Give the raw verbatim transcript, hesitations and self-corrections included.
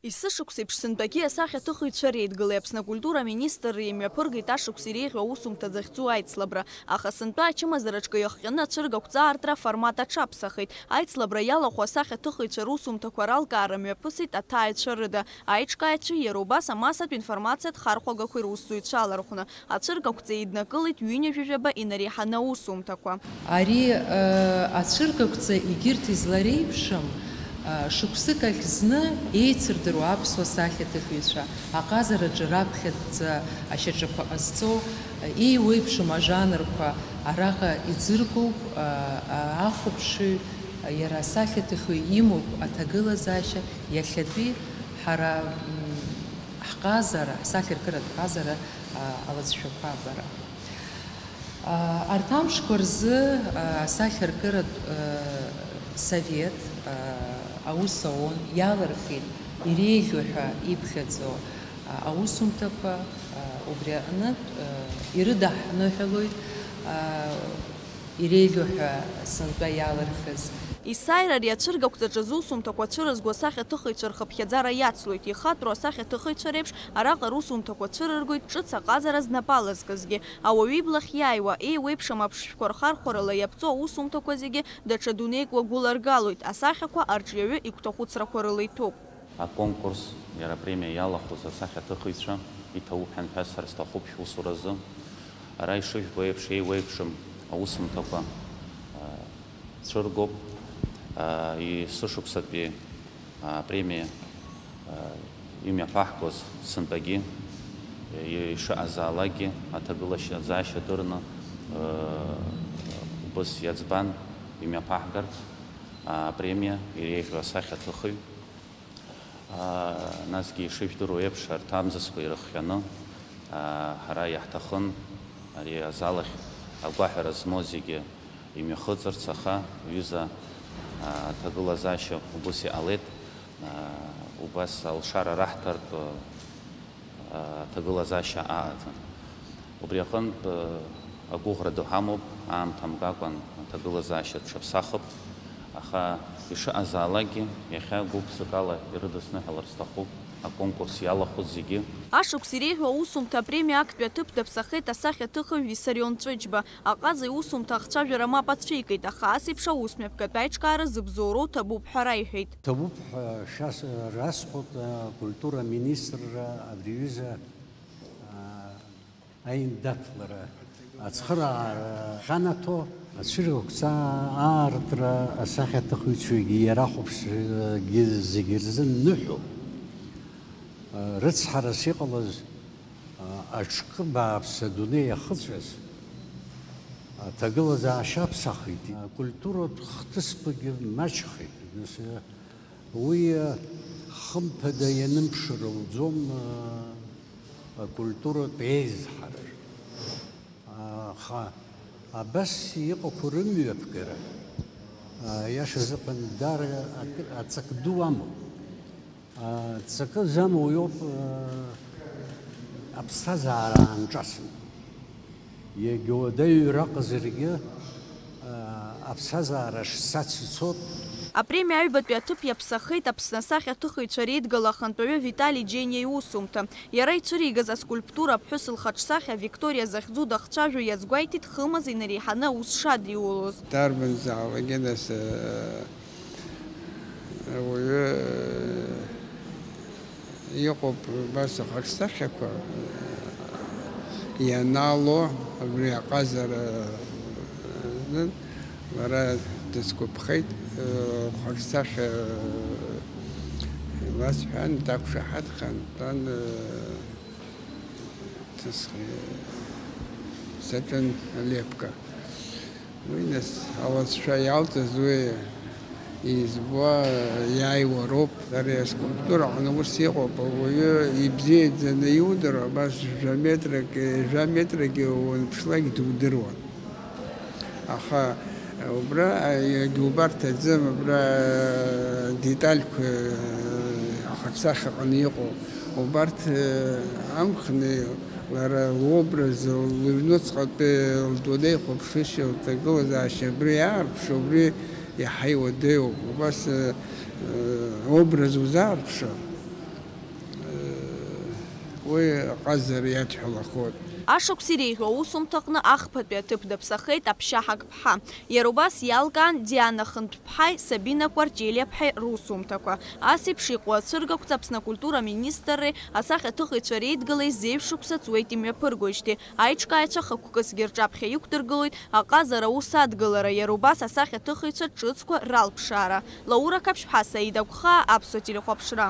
Есышықәсеиԥш сынтәагьы асахьаҭыхыҩцәа реидгылеи Аԥсны акультура аминистрреи имҩаԥыргеит ашықәс иреиӷьу аусумҭа захьӡу аицлабра, аха сынтәа ачымазараҿгьы иахҟьаны ацәыргақәҵа аартра аформат аҽаԥсахит. Аицлабра иалахәу асахьаҭыхыҩцәа русумҭақәа ралкаара мҩаԥысит аҭааҩцәа рыда, аиҿкааҩцәеи иара убас амассатә информациатә хархәагақәеи русзуҩцәа алархәны. Ацәыргақәҵа еиднакылеит ҩынҩажәижәаба инареиҳаны аусумҭақәа. Ари, э, ацәыргақәҵа егьырҭ излареиԥшым, э, шықәсык ахь зны еицырдыруа аԥсуа сахьаҭыхҩцәа, аҟазараҿы раԥхьаӡа ашьаҿақәа ҟазҵо, э, еиуеиԥшым ажанрқәа араҟа иӡыргоуп, э, э, ахәаԥшыҩ, э, иара асахьаҭыхҩы имоуп аҭагылазаашьа иахьатәи ҳара, м, ҳҟазара, асахьаркыратә ҟазара, э, алҵшәақәа абара. Арҭ амшқәа рзы асахьаркыратә совет аус аун, иалырхит иреиӷьу ҳәа иԥхьаӡо аусумҭақәа, убри аҟнытә ирыдаҳныҳәалоит иреиӷьу ҳәа сынтәа иалырхыз. Есааира ари ацәыргақәҵаҿы зусумҭақәа цәырызго асахьаҭыхыҩцәа рхыԥхьаӡара иацлоит, ихатәроу асахьаҭыхыҩцәа реиԥш, араҟа русумҭақәа цәырыргоит ҿыц аҟазара знапы алазкызгьы. Ауаҩы иблахь иааиуа, еиуеиԥшым аԥшшәқәа рхархәарала иаԥҵоу аусумҭақәа зегьы даҽа дунеик уагәыларгалоит, асахьақәа арҿиаҩы игәҭахәыцрақәа рыла иҭәуп. Аконкурс, иара апремиа иалахәыз асахьаҭыхыҩцәа иҭабуп ҳәа сҳәар сҭахуп шәусуразы. Ара ишыжәбо еиԥш, еиуеиԥшым аусумҭақәа, а, цәыргоуп. А, есышықәсатәи апремиа, а, имҩаԥаҳгоз сынтәагьы, и-, ишыҟазаалакгьы аҭагылазаашьа дырны, а, убыс иаӡбан имҩаԥаҳгарц, а, апремиа иреиӷьу асахьаҭыхыҩ. А, насгьы ишыжәдыруа еиԥш, арҭ амзызқәа ирыхҟьаны, а, ҳара иаҳҭахын ари азал ахь агәаҳәара змоу зегьы имҩахыҵырц, аха, ҩыза, а, аҭагылазаашьа убыс иҟалеит, а, убас алшара раҳҭартә, а, аҭагылазаашьа аҟаӡам. Убри аҟынтә, а, агәыӷра ду ҳамоуп, аамҭа мгакәан аҭагылазаашьа рҽаԥсахып, аха ишыҟазаалакгьы, иахьа гәык-ԥсыкала ирыдысныҳәалар сҭахуп аконкурс иалахәыз зегьы. Ашықәс иреиӷьу аусумҭа апремиа актәи аҭыԥ даԥсахеит асахьаҭыхҩы Виссарион Ҵәыџьба. Аҟаза иусумҭа ахцәажәара мап ацәикит, аха ас еиԥш аусмҩаԥгатә аиҿкаара зыбзоуроу ҭабуп ҳәа раиҳәеит. Ҭабуп ҳәа шәас-, расҳәоит, акультура аминистрра абри аҩыза, а, аиндаҭлара, ацхыраара ахьанаҭо, ацәыргақәҵа аартра асахьаҭыхҩцәагьы иара ахәаԥшцәагьы зегьы рзы ныҳәоуп. Рыцҳарас иҟалаз аҿкы бааԥс адунеи иахыҵәаз аҭагылазаашьа аԥсахит. Акультуратә хҭысқәагьы маҷхеит. Нас, уи, хымԥада, ианымԥшыр лӡом акультуратә еизҳарар. Аха абас иҟақәоу рымҩаԥгара, аиаша азыҳәан, даара акы, аҵак ду амоуп. Ҵакы замоу иоуп, аԥсҭазаара аанҿасны. Иагьа уадаҩ раҟазаргьы, аԥсҭазаара шцац ицоит. Апремиа аҩбатәи аҭыԥ иаԥсахеит Аԥсны асахьаҭыхыҩцәа реидгыла ахантәаҩы Витали Џьениа иусумҭа. Иара ицәыригаз аскульптура аԥҳәыс лхаҿсахьа Викториа захьӡу дахцәажәо иазгәеиҭеит хымз инареиҳаны аус шадиулоз. Дарбанзаалакгьы нас, э, ауаҩы, э, иҟоуп убас ахаҿсахьақәа, э, ианаало абри аҟазара, э, лара дысгәаԥхеит, э, лхаҿсахьа, э, ласҳәан, дақәшаҳаҭхан, тәан, э, Ҭысхи, саҿын алепка. Уи нас алҵшәа иалҵыз уи избо иааиуа роуп. Ари аскульптура аҟны ус иҟоуп, ауаҩы ибзиаӡаны иудыруа, абас жәа метрак, жәа метрагьы уанԥшлак дудыруан. Аха убра, а, иагьубарҭаӡам, убра, а, детальқәа, а, ахаҿсахьаҟны иҟоу. Убарҭ, а, амхны лара лобраз, лыҩнуҵҟатәи лдунеихәаԥшышьа, лҭагылазаашьа абри иаарԥшу, убри иаҳа иуадаҩуп. Убас, а, а, образ узаарԥшыр, Уи аҟазара иадҳәалахоит. Ашықәс иреиӷьу аусумҭаҟны ахԥатәи аҭыԥ даԥсахеит Аԥшьа Ҳақԥҳа. Иара убас иалкаан Диана Хынтәԥҳаи Сабина Кәарҷелиаԥҳаи русумҭақәа. Ас еиԥш иҟоу ацәыргақәҵа Аԥсны акультура министрреи асахьаҭыхыҩцәа реидгылеи зеижә шықәса ҵуеит имҩаԥыргоижьҭеи. Аиҿкааҩцәа хықәкысгьы рҿаԥхьа иқәдыргылоит аҟазара аус адгылара, иара убас асахьаҭыхыҩцәа ҿыцқәа ралԥшаара. Лаура Қаԥшьԥҳа, Саида Гәхаа, Аԥсуа телехәаԥшра.